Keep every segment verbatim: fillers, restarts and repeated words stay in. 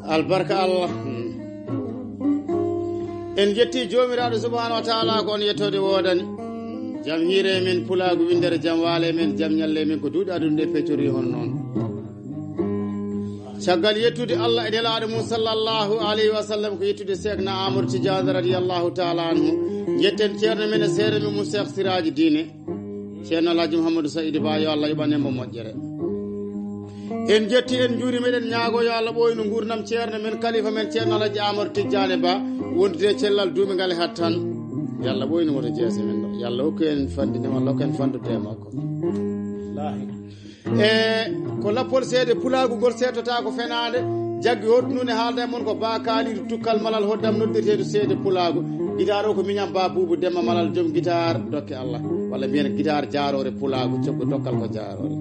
Albarka Allah. En jetti Joomiraaɗo subhaanahu wa taala, ko on yettoode woodani. Jam hiire men pulaagu winndere, jam waale men, jam ñalle men, ko duuɗi aduna ɗe peccori hono noon. Caggal yettude Allah e nelaaɗo mum sallallahu alayhi wa sallam, ko yettude Seekna Amadou Tidiane radiyallahu taala anhu. Jetten ceerno men e seere mum Seek Siraaji Diine. Ceerno Alhaji Mouhamadou Saïd Ba, yo Allah yoɓan en mo moƴƴere. En jetti, en njuuri, meɗen ñaago yo Allah ɓooynu nguurndam ceerno men, kalifa men, ceerno Alhaji Amadou Tidiane Ba, wondude e cellal duumingal e hattan. Yo Allah ɓooynu mo to jeese men ɗo. Yo Allah hokku en fanndinde mo, Allah hokku en fanndude e makko. E ko lappol seede pulaagu ngol seettotaako fenaande, jaggi hoɗnunde haalda e mon ko Ba Kaalidu Tukkal Malal hoddam noddirteedu seede pulaagu. Gitaar o ko miñam Ba Buubu Demba Malal, joom gitaar dokke Allah. Walla mbiyen gitaar jaaroore pulaagu, coggu dokkal ko jaaroore.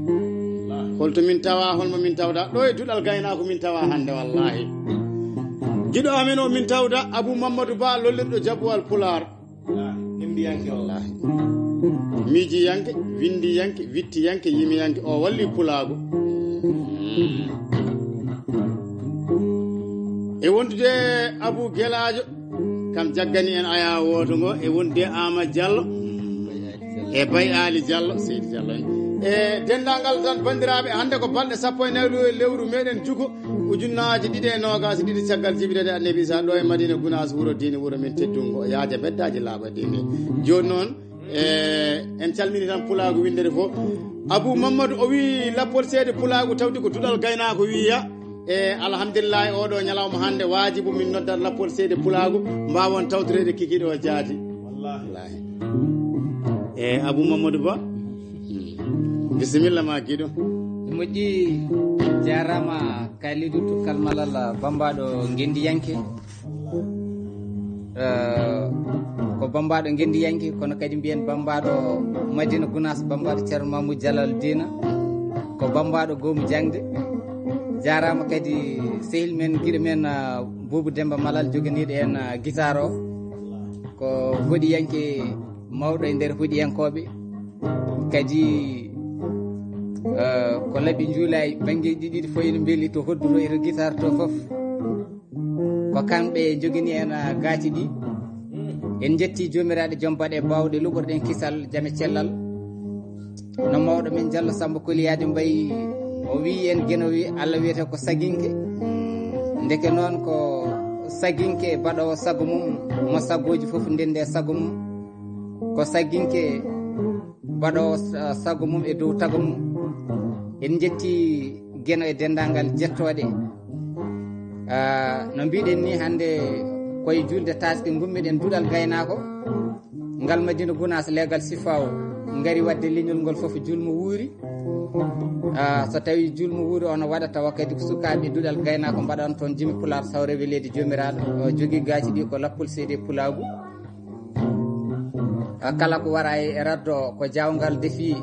Holto min tawa, holmo min tawda? Ɗo e duɗal gaynaako min tawa hannde, wallaahi. Giɗo amen o min tawda, Abou Mamadou Ba, lollirɗo jabuwal pulaar. Wallaahi. Miijiyanke, winndiyanke, wittiyanke, yimiyanke, o walli pulaagu. E wondude Abou Gelaajo, kam jaggani en aya wooto ngo, e wondude Ama Diallo, e Bay Ali Diallo, Seydi Diallo en. E denndaangal tan, banndiraaɓe, hannde ko balɗe sappo e nayi lewru meɗen jugo, ujunnaaje ɗiɗi e noogaas e ɗiɗi caggal jibinede Annabi Isa ɗo e Madina Gunaas, wuro diine, wuro men teddungo, yaaja beddaaji laaɓa diine. Jooni noon, e, en calmini tan pulaagu winndere fof. Abou Mamadou o wii lappol seede pulaagu tawdi ko duɗal gaynaako wiya. E, alhamdulillahi, oɗo ñalawma hannde waajibu min noddat lappol seede pulaagu, mbaawon tawtoreede kikiiɗe o jaati. Wallaahi. E, Abou Mamadou Ba, bisimilla ma giɗo. Moƴƴi, jaaraama Kalidou Tukkal Malal, bammbaaɗo ngenndiyanke. Eh, ko bammbaaɗo ngenndiyanke, kono kadi mbiyen bammbaaɗo Madina Gunaas, bammbaaɗo Ceerno Mamoudou Jalal Diina, ko bammbaaɗo goomu jaŋde. Jaaraama kadi sehil men, giɗo men, ah, Boubou Demba Malal, joganiiɗo en, ah, gitaar o. Ko hoɗiyanke mawɗo e nder hoɗiyankooɓe. Kadi, eh, ko laɓi njuulaayi, banngeeji ɗiɗi fof ene mbeli, to hoddu to, e to gitaar to fof. Ko kamɓe njogini en, ah, gaaci ɗi. En njetti Joomiraaɗo joom baɗe baawɗe, luɓorɗen kisal, jam e cellal. No mawɗo men Jallo Samba Koliyaade Mbaye, o wii en Geno, wii Allah wiyete ko saginke. Ndeke noon ko saginke baɗoowo sago mum, mo sagooji fof ndenndi e sago mum. Ko saginke baɗoowo sa-, sago mum e dow tago mum. En njetti Geno e denndaangal jettooɗe. Ah, no mbiɗen ni, hannde koye juulde taaske ngummiɗen duɗal gaynaako. Ngal Madina Gunaas, leegal Sifaawo, ngari waɗde leñol ngol fof juulmo wuuri. Ah, so tawii juulmo wuuri, ono waɗa tawa kadi ko sukaaɓe duɗal gaynaako mbaɗan toon jimi pulaar, saw rewe leydi Joomiraaɗo, o jogii gaaci ɗi ko lappol seede pulaagu. Ah, kala ko wara e raddo ko jaawngal defi.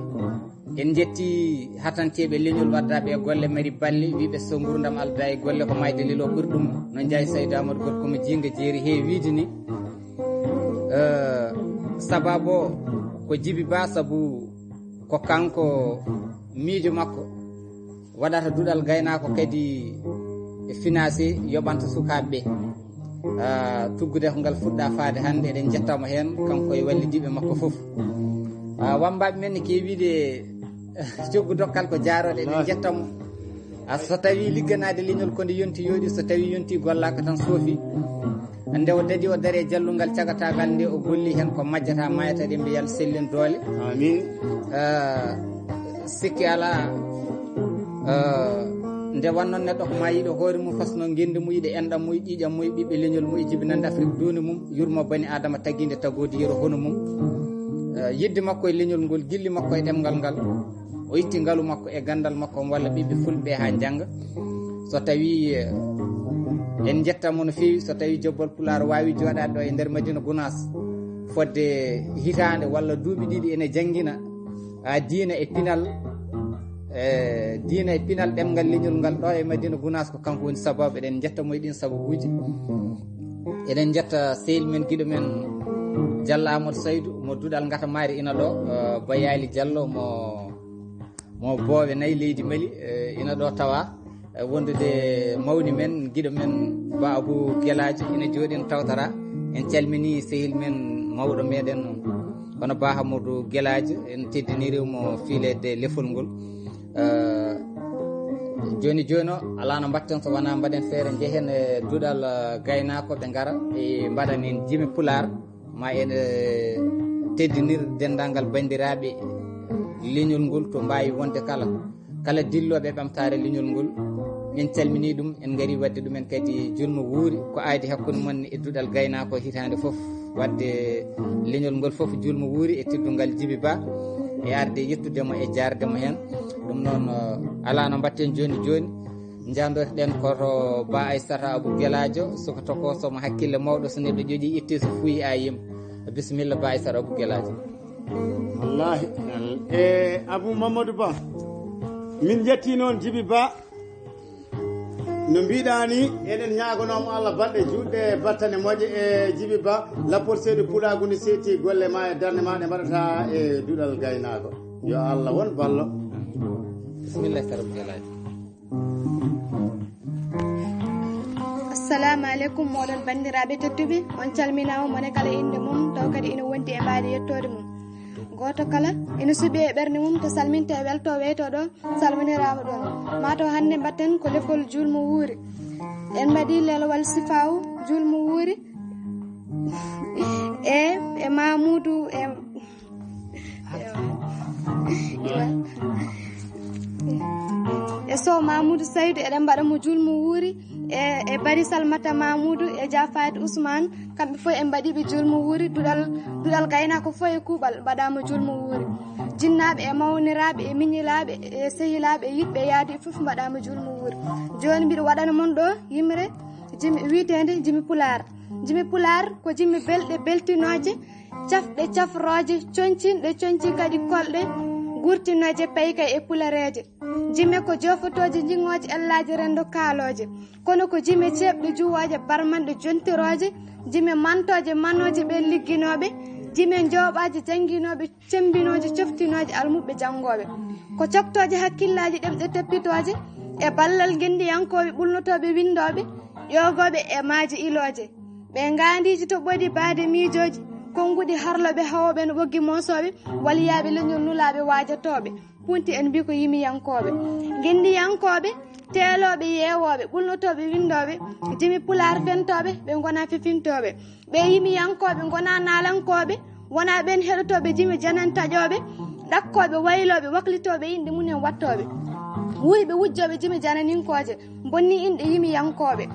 En njetti hatanteeɓe leñol, waddaaɓe e golle, mari balle, wiiɓe so nguurndam aldaa e golle, ko maayde lilo ɓuri ɗum. No Njaay Saydu Amadou Gorko mo Jiinga Jeeri heewiide ni. Eh, sababu o ko Jibi Ba, sabu ko kanko miijo makko waɗata duɗal gaynaako, kadi e financé yoɓanta sukaaɓe ɓe. Ah, tuggude ko ngal fuɗɗa faade hannde, eɗen njettamo heen, kanko e wallidiiɓe makko fof. Ah, wammbaaɓe men ne keewiide coggu dokkal ko jaaroɗe, eɗen njettamo. Ah, so tawi ligganaade leñol ko nde yonti yooɗi, so tawi yonti gollaaka tan soofi. Nde o daɗi o dare jallungal cagataagal nde o golli heen ko majjata maayata, eɗen mbiya Allah sellin doole. Amiin. Ah, sikki alaa, eh, nde wonno neɗɗo ko maa yiɗo hoore mum, fasno ngenndi mum, yiɗo enɗam mum, ƴiiƴam mum, ɓiɓɓe leñol mum, e jibinande Afrik duunde mum, yurmo bani Aadama tagiinde tagoodi yero hono mum. Eh, yiɗde makko e leñol ngol, gilli makko e ɗemngal ngal, o itti ngalu makko e ganndal makko, omo walla ɓiɓɓe fulɓe ɓe haa njannga. So tawii, eh, en njettan mo no feewi, so tawii Jobbal Pulaar waawi jooɗaade ɗo e nder Madina Gunaas fodde hitaande walla duuɓi ɗiɗi ene janngina, ah, diina e pinal, E diina e pinal ɗemngal leñol ngal ɗo e Madina Gunaas, ko kanko woni sababu. Eɗen njetta mo e ɗin sababuuji. Eɗen njetta sehil men, giɗo men Jalla Amadou Saydou mo Duɗal Ngata Maari ina ɗo, eh, Bayaali Jallo mo, mo Boowe Nayi leydi Mali, eh, ina ɗo tawa, eh, wondude mawni men, giɗo men Ba Abou Gelaajo ina jooɗi, ina tawtara. En calmini sehil men mawɗo meɗen, hono Ba Hamadou Gelaajo, en teddiniri mo fiileede lefol ngol. Eh, jooni jooni o, alaa no mbaɗten so wonaa mbaɗen feere njehen e Duɗal, eh, Gaynaako, ɓe ngara ɓe mbaɗana en jimi pulaar, ma en, eh, teddinir denndaangal banndiraaɓe leñol ngol to mbaawi wonde kala. Kala dillooɓe ɓamtaare leñol ngol, en calminii ɗum, en ngarii waɗde ɗumen kadi julmo wuuri, ko aadi hakkunde mon e Duɗal Gaynaako hitaande fof, waɗde leñol ngol fof julmo wuuri e teddungal Jibi Ba, e arde yettude mo e jaarde mo heen. Ɗum noon, eh, alaa no mbaɗten jooni jooni, njahndotoɗen ko to Ba Aissata Abou Gelaajo, suka tokooso mo hakkille mawɗo, so neɗɗo ƴoƴii itti so fuyi a yim. Bisimilla Ba Aissata Abou Gelaajo. Wallaahi. E Abou Mamadou Ba, min njetti noon Jibi Ba. No mbiɗaa ni, eɗen ñaagonoo mo Allah balɗe juutɗe, battane moƴƴe e Jibi Ba, lappol seeɗi puɗaagu ni seeɗti golle ma e darnde ma ɗe mbaɗata e Duɗal Gaynaako. Yo Allah won ballo. Bisimilla, Sara Abou Gelaajo. Assalamu aleykum, moɗon banndiraaɓe tedduɓe. On calminaama, mone kala innde mum, taw kadi ina wondi e mbaadi yettoode mum. Gooto kala ina suɓi e ɓernde mum to salminte e welto weyto ɗo, salminiraama ɗon. Maa taw hannde mbaɗten ko lefol juulmo wuuri. En mbaɗi lelowal sifaawu juulmo wuuri. E, e Mamoudou, e, e Sow Mamoudou Saydou, eɗen mbaɗa mo juulmo wuuri. E, e Bari Salmata Mamoudou, e Dia Faty Ousmane, kamɓe fof en mbaɗi ɓe juulmo wuuri. Duɗal, Duɗal Gaynaako fof e kuuɓal mbaɗaama juulmo wuuri. Jinnaaɓe e mawniraaɓe e miñilaaɓe e sehilaaɓe e yiɗɓe yaade fof mbaɗaama juulmo wuuri. Jooni mbiɗa waɗana mon ɗo yimre jimi, wiyeteende jimi pulaar. Jimi pulaar ko jimi belɗe beltinooje, cafɗe cafrooje, concinɗe conci kadi kolɗe, guurtinooje payka e pulareeje. Jime ko joofotooje, jingooje, ellaaje, renndo kaalooje. Kono ko jime ceeɓɗe, juwooje, barmanɗe, jontirooje, jime mantooje, manooje, ɓeen ligginooɓe, jime njooɓaaje, jannginooɓe, cembinooje, coftinooje, almuɓɓe janngooɓe. Ko coktooje hakkillaaji, ɗemɗe teppitooje, e ballal ngenndiyankooɓe, ɓulnotooɓe, winndooɓe, ƴoogooɓe e maaje ilooje. Ɓe ngaandiiji to ɓoodi baade miijooji, konnguɗi harlooɓe, hawooɓe no ɓoggi moosooɓe, waliyaaɓe leñol nulaaɓe, waajotooɓe. Punti en mbii ko yimiyankooɓe, ngenndiyankooɓe, teelooɓe, yeewooɓe, ɓulnotooɓe, winndooɓe, jimi pulaar fentooɓe, ɓe ngonaa fefintooɓe. Ɓe yimiyankooɓe ngonaa naalankooɓe, wonaa ɓeen heɗotooɓe jimi janani taƴooɓe, ɗakkooɓe, waylooɓe, waklitooɓe, inɗe mum en waɗtooɓe. Wuyɓe, wujjooɓe jimi jananinkooje, mbonni inɗe yimiyankooɓe.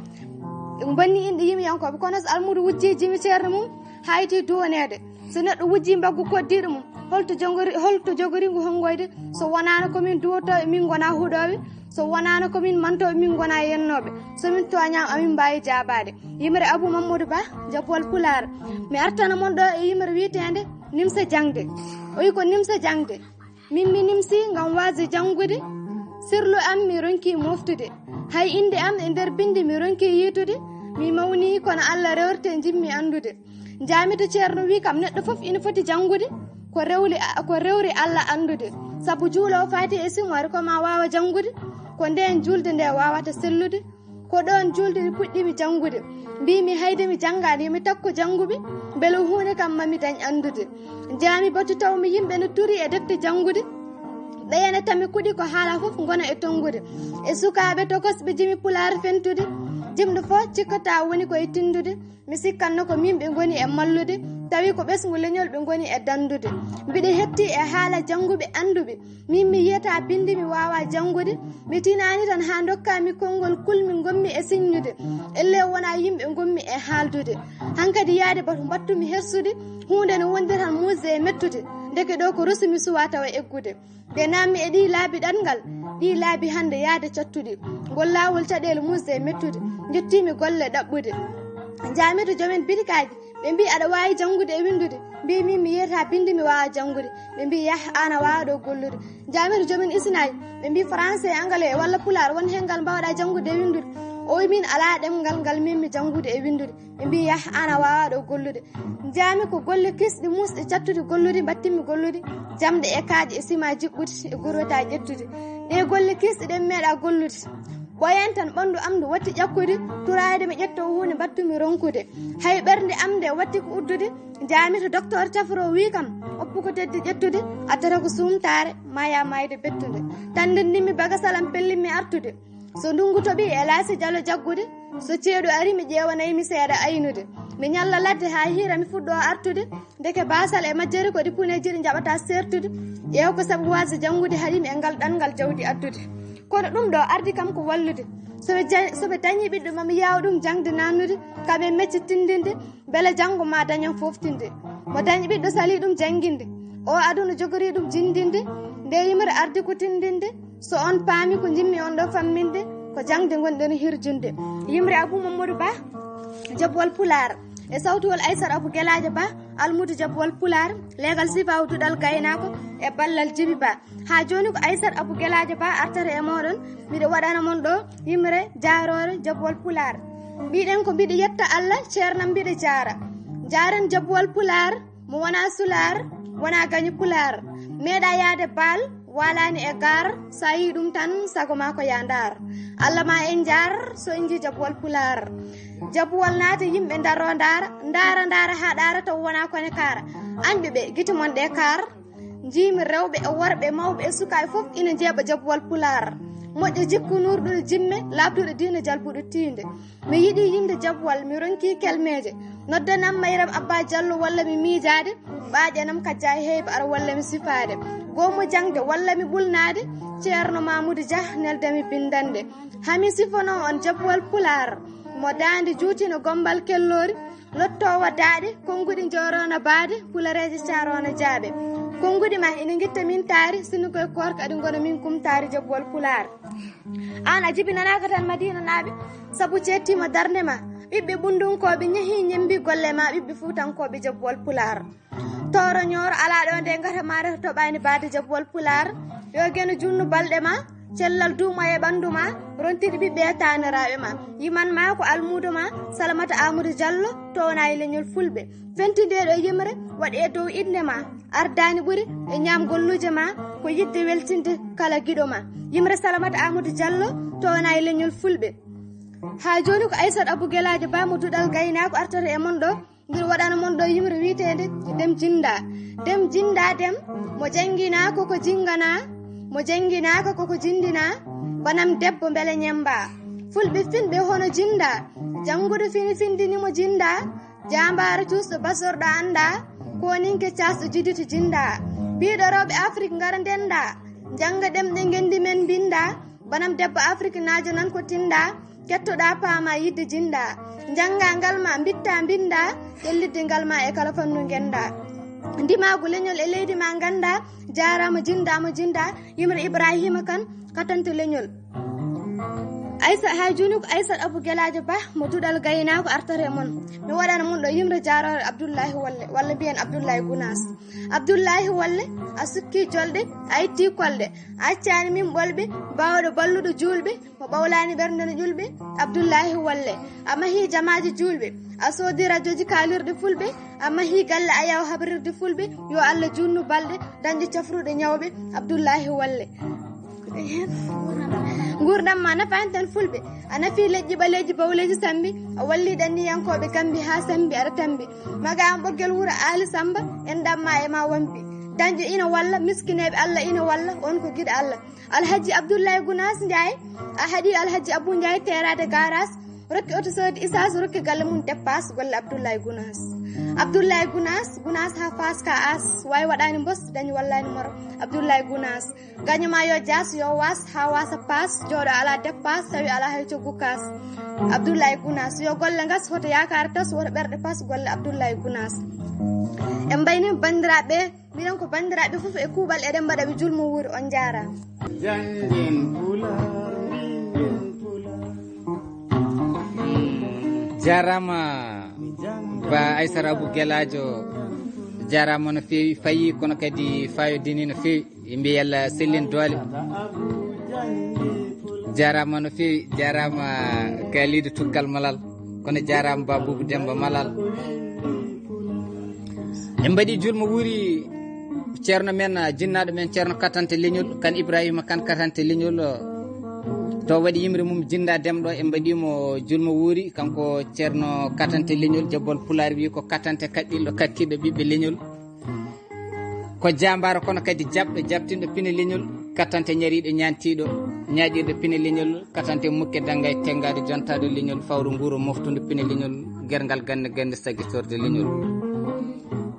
Mbonni inɗe yimiyankooɓe, kono so almuudo wujjii jimi ceerno mum, hayti duwoneede. So neɗɗo wujjii mbaggu koddiiɗo mum, holto jogori, holto jogori ngu honngoyde? So wonaano ko min duwotooɓe, min ngonaa huɗooɓe, so wonaano ko min mantooɓe, min ngonaa yennooɓe, so min tooñaama, amin mbaawi jaabaade. Yimre Abou Mamadou Ba, Joppol Pulaar. Mi artana mon ɗo e yimre wiyeteende Nimsa Jaŋde. O wi ko nimsa jaŋde. Min mi nimsi ngam waasde janngude. Sirlu am mi ronki moftude. Hay innde am e nder binndi mi ronki yiitude. Mi mawni kono Allah rewrte njimmi anndude. Njaami to ceerno wi kam neɗɗo fof ina foti janngude. Ko rewli, ko rewri Allah anndude. Sabu juuloowo faati e simoore ko ma waawa janngude. Ko ndeen juulde nde waawata sellude. Ko ɗoon juulde mi puɗɗiimi janngude. Mbiimi hayde mi janngaani, yo mi takko jannguɓe, mbele huunde kam ma mi dañ anndude. Njaami batu taw mi yimɓe no turi e defte janngude. Ɓeya ne tami kuɗi ko haala fof ngona e tonngude. E sukaaɓe tokosɓe jimi pulaar fentude. Jimɗo fof cikkata woni ko e tinndude. Mi sikkanno ko min ɓe ngoni e mallude. Tawi ko ɓesngu leñol ɓe ngoni e danndude. Mbiɗa hetti e haala jannguɓe annduɓe. Min mi yiyata binndi mi waawa janngude. Mi tinaani tan haa ndokkaami konngol kulmi ngonmi e siññude. Ellee wonaa yimɓe ngonmi e haaldude. Hankadi yaade batu mbattumi hersude. Huunde no wonde tan muusde e mettude. Ndeke ɗo ko rosu mi suwaa tawa eggude. Nde naammi e ɗii laabi ɗanngal, ɗii laabi hannde yaade cattuɗi. Ngol laawol caɗeele muusde e mettude. Njettiimi golle ɗaɓɓude. Njaami to joomen bitikaaji, ɓe mbii aɗa waawi janngude e winndude. Mbi min mi yiyata binndi, mi waawa janngude. Ɓe mbi yah, aan a waawa ɗo gollude. Njaami to joomin isinaaji, ɓe mbi français, anglais walla pulaar, won heen ngal mbaawɗa janngude e winndude? O wi min alaa ɗemngal ngal min mi janngude e winndude. Ɓe mbi yah, aan a waawa ɗo gollude. Njaami ko golle kisɗi muusɗi cattude gollude, mbattinmi gollude jamɗe e kaaƴe e sima jiɓɓude e gurweta ƴettude. Ɗe golle kisɗi ɗen meeɗa gollude. Ɓoyen tan ɓanndu am ndu watti ƴakkude, turaade mi ƴetto huunde mbattumi ronkude. Hay ɓernde am nde watti ko uddude, njaami to docteur cafro wi kam, oppu ko teddi ƴettude, addata ko suumtaare, maya mayde bettude. Tan ndennimmi bagasal am pellimmi artude. So ndunngu toɓi e laasi jalo jaggude, so ceeɗu ari mi ƴeewanay mi seeɗa aynude. Mi ñalla ladde haa hiira mi fuɗɗo artude, ndeke baasal e majjere ko ɗi puneeji ɗi njaɓata seertude. Ƴeew ko sabu waasde janngude haɗimi e ngal ɗanngal jawdi addude. Kono ɗum ɗo ardi kam ko wallude. So ɓe ja-, so ɓe dañi ɓiɗɗo ma mi yaawa ɗum jaŋde nannude, kam e mecce tindinde, mbele janngo ma dañan foftinde. Mo dañi ɓiɗɗo sali ɗum jannginde, o aduna jogori ɗum jindinde, nde yimre ardi ko tindinde, so on paami ko njimmi on ɗo famminde, ko jaŋde ngonɗen hirjunde. Yimre Abou Mamadou Ba, Jabuwal Pulaar, e sawtuwal Aysata Abou Gelaajo Ba, almuudo Jabuwal Pulaar, leegal sifaawu duɗal gaynaako e ballal Jibi Ba. Haa jooni ko Aysata Abou Gelaajo Ba artata e mooɗon, miɗo waɗana mon ɗo yimre jaaroore Jabuwal Pulaar. Mbiɗen ko mbiɗo yetta Allah, ceernam mbiɗo jaara. Jaaren Jabuwal Pulaar, mo wonaa sulaar, wonaa gaño pulaar. Meeɗa yaade baal, waalaani e gaar, so a yii ɗum tan, sago maa ko yaa ndaar. Allah ma en njaar, so en njii Jabuwal Pulaar. Jabuwal naata yimɓe ndaroo ndaara, ndaara, ndaara haa ɗaara taw wonaa kone kaara. Añɓe ɓe, gite mon ɗe kaar. Njiimi rewɓe e worɓe, mawɓe e sukaaɓe fof ina njeeɓa Jabuwal Pulaar. Moƴƴo jikku, nuurɗuɗo jimme, laaɓtuɗo diina, jalbuɗo tiinde. Mi yiɗi yimde Jabuwal, mi ronki kelmeeje. Noddanam Mayram Abba Jallo walla mi miijaade, ɓaaƴanam kajja e heyba ara walla mi sifaade. Goomo jaŋde walla mi ɓulnaade, Ceerno Mamudu Jah neldami bindande. Hami sifono on Jabuwal Pulaar, mo daande juuti no gombal kelloori, lottoowo daaɗe, konnguɗi njooroo no baade, pulareeje caaroo no jaaɓe. Konnguɗi ma ina ngitta min taari, sinno koye koorka aɗi ngona min kumtaari Jabuwal Pulaar. Aan a jibinanaaka tan Madiinanaaɓe, sabu ceettiima darnde ma. Ɓiɓɓe ɓunndunkooɓe ñehii ñemmbi golle ma, ɓiɓɓe fuutankooɓe Jabuwal Pulaar. Tooro ñooro alaa ɗo nde ngata maare to toɓaani baade Jabuwal Pulaar. Yo geno junnu balɗe ma, cellal duuma e ɓanndu ma, rontiɗi ɓiɓɓe e taaniraaɓe ma. Yiman ma ko almuudo ma, Salamata Amadou Diallo, towna e leñol fulɓe. Fenti nde ɗo yimre, waɗi e dow innde ma. Ardaani ɓuri e ñaamgolluuje ma, ko yiɗde weltinde kala giɗo ma. Yimre Salamata Amadou Diallo, towna e leñol fulɓe. Haa jooni ko Aysata Abou Gelaajo Ba mo duɗal gaynaako artata e mon ɗo. Ngir waɗana mon ɗo yimre wiyeteende Dem Jinda. Dem Jinda Dem, mo jannginaako ko jinngana, mo jannginaaka ko ko jindina, banam debbo mbele ñemmba. Fulɓe finɓe hono jinda, janngude fini findini mo jinda, jaambaare cuusɗo basorɗo annda, koninke caasɗo jidito jinda. Biiɗo rewɓe Afrik ngara ndenda, njannga ɗemɗe ngenndi men mbinda, banam debbo Afrik naajo nan ko tinda, kettoɗa paama yidde jinda. Njannga ngal ma mbitta mbinda, ƴellidde ngal ma e kala fannu ngennda. Ndimaagu leñol e leydi ma ngannda, jaaraama jinda mo jinda, yimre Ibrahima Kan, katante leñol. Aysa, haa jooni ko Aysata Abou Gelaajo Bah mo duɗal gaynaako artata e mon. Mi waɗana mon ɗo yimre jaaroore Abdullahi Wolle, walla mbiyen Abdullahi Gunaas. Abdullahi Wolle, a sukki jolɗe, a itti kolɗe, a accaani min ɓolɓe, baawɗo balluɗo juulɓe, mo ɓawlaani ɓernde no ƴulɓe, Abdullahi Wolle. A mahii jamaaji juulɓe, a soodi rajooji kaalirɗe fulɓe, a mahii galle a yaw habrirde fulɓe, yo Allah juutnu balɗe, dañɗo cafruɗo ñawɓe, Abdullahi Wolle. Nguurndam ma nafaani tan fulɓe, a nafi leƴƴi ɓaleeji bawleeji sambi, a walli ɗanniyankooɓe kambi haa sambi aɗa tambi. Maga am ɓoggel wuro Aali Samba, enɗam ma e ma wambi. Dañɗo ina walla, miskineeɓe Allah ina walla, on ko giɗo Allah. Alhaji Abdullahi Gunaas Njaay, a haɗi Alhaji Abu Njaay teeraade gaaraas, rokki oto soodi isaas, rokki galle mum deppaas, golle Abdullahi Gunaas. Abdullahi Gunaas, Gunaas haa Faas ka aas, waay waɗaani mbos, dañi wallaani moro. Abdullahi Gunaas, gaño ma yo jaas, yo waas, haa waasa paas, jooɗo alaa deppaas, tawi alaa hay coggu kaas. Abdullahi Gunaas, yo golle ngas, hoto yaakaar tas, woto ɓerɗe pas, golle Abdullahi Gunaas. En mbayni banndiraaɓe, minen ko banndiraaɓe fof e kuuɓal, eɗen mbaɗa ɓe julmo wuuri, on njaaraama. Janngen pulaar, janngen pulaar. Jaaraama Ba Aysata Abou Gelaajo. Jaaraama no feewi, fayi kono kadi fayodini no feewi. Yimɓe yalla sellin doole. Jaaraama no feewi, jaaraama Kalidu Tukkal Malal, kono jaaraama Babubu Demba Malal. En mbaɗi julmo wuuri ceerno men, jinnaaɗo men ceerno Katante Leñol, kan Ibrahima kan Katante Leñol. To waɗi yimre mum jinda demɗo, en mbaɗimo julmo wuuri, kanko ceerno Katante Leñol, jabbol pulaar wi ko Katante kaɓɓilɗo kakkiɗɗo ɓiɓɓe Leñol. Ko jaambaaro kono kadi jaɓɗo, jaɓtinɗo pine leñol, Katante ñariiɗo, ñaantiiɗo, ñaaƴirɗo pine leñol, Katante mukke dannga e tenngaade, jontaaɗo leñol, fawru nguuro moftude pine leñol, gerngal gannde gannde saggitorde leñol.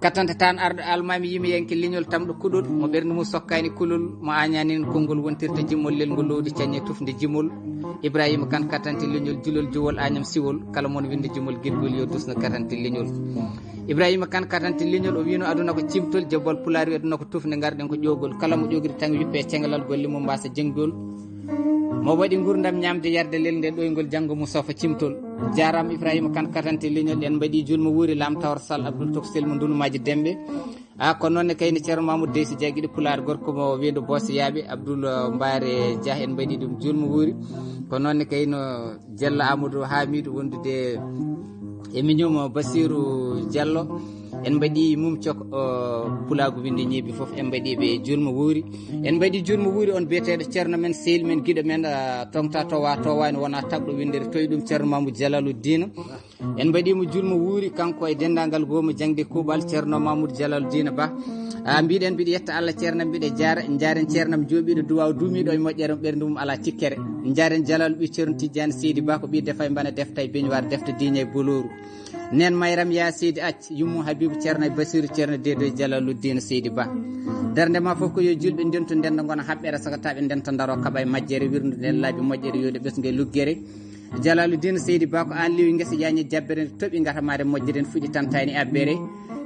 Katante tan arɗo almaami yimiyanke leñol tamɗo kuɗol, mo ɓernde mum sokkaani kulol, mo aañaani en konngol wontirta jimol lelngol lowdi caññe tufnde jimol. Ibrahima Kan Katante leñol julol juwol aañam siwol, kala mon winnde jimol girgol yo dusno Katante leñol. Ibrahima Kan Katante leñol, o wino aduna ko cimtol, jabbol pulaar wi aduna ko tufnde, ngarɗen ko ƴoogol. Kala mo ƴoogri tan wippe e ceŋalal golle mum mbasa jeŋgol. Mo waɗi ngurdam ñamde yarde lelnde ɗoyngol janngo mum sofa cimtol. Jaaraama Ibrahima Kan Katante leñol, en mbaɗi julmo wuuri Lam Tawar Sall Abdoul Toksel mo Ndunumaaji Demɓe. A ko noon ne kayne Ceerno Mamoudou Deysi Dia Giɗo Pulaar gorko mo Weedu Boosiyaaɓe, Abdoul, uh, Mbaare Dia, en mbaɗi ɗum julmo wuuri. Ko noon ne kayno Diallo Amadou Hamidou wondude e miñum Bassirou Diallo. En mbaɗi mum cok, uh, pulaagu winde ñebbi fof, en mbaɗi ɓe julmo wuuri. En mbaɗi julmo wuuri on biyeteeɗo ceerno men, sehil men, giɗo men, uh, tongta towa, towani wona tagɗo windere towi ɗum Ceerno Mamoudou Jalaluddina. En mbaɗimo julmo wuuri kanko e denndaangal goomu jaŋde kuuɓal Ceerno Mamoudou Jalaluddina Ba. A, mbiɗen mbiɗa yetta Allah ceernam mbiɗa jaara, jaaren ceernam jooɓiiɗo duwaaw duumiiɗo e moƴƴere ɓernde mum alaa tikkere. Jaaren Jalal ɓii Ceerno Tijjaani Seydi Ba ko ɓii defa e mbana defta e beñuwaar defta diiña e bolooru. Neen Mayram yaa Seydi Acc, yummu Habibu Ceerno e Basiru Ceerno Deedo e Jalaluddina Seydi Ba. Darnde ma fof ko yo julɓe ndentu ndenda ngona haɓɓere sakataɓe ndenta ndaro kaɓa e majjere wirnude laabi moƴƴere yooɗe ɓesngu e luggere. Jalaluddin Seydi Ba ko aan liwi ngesa yaañi jabbere nde toɓi ngata maade moƴƴere nde fuɗi tantani abbere.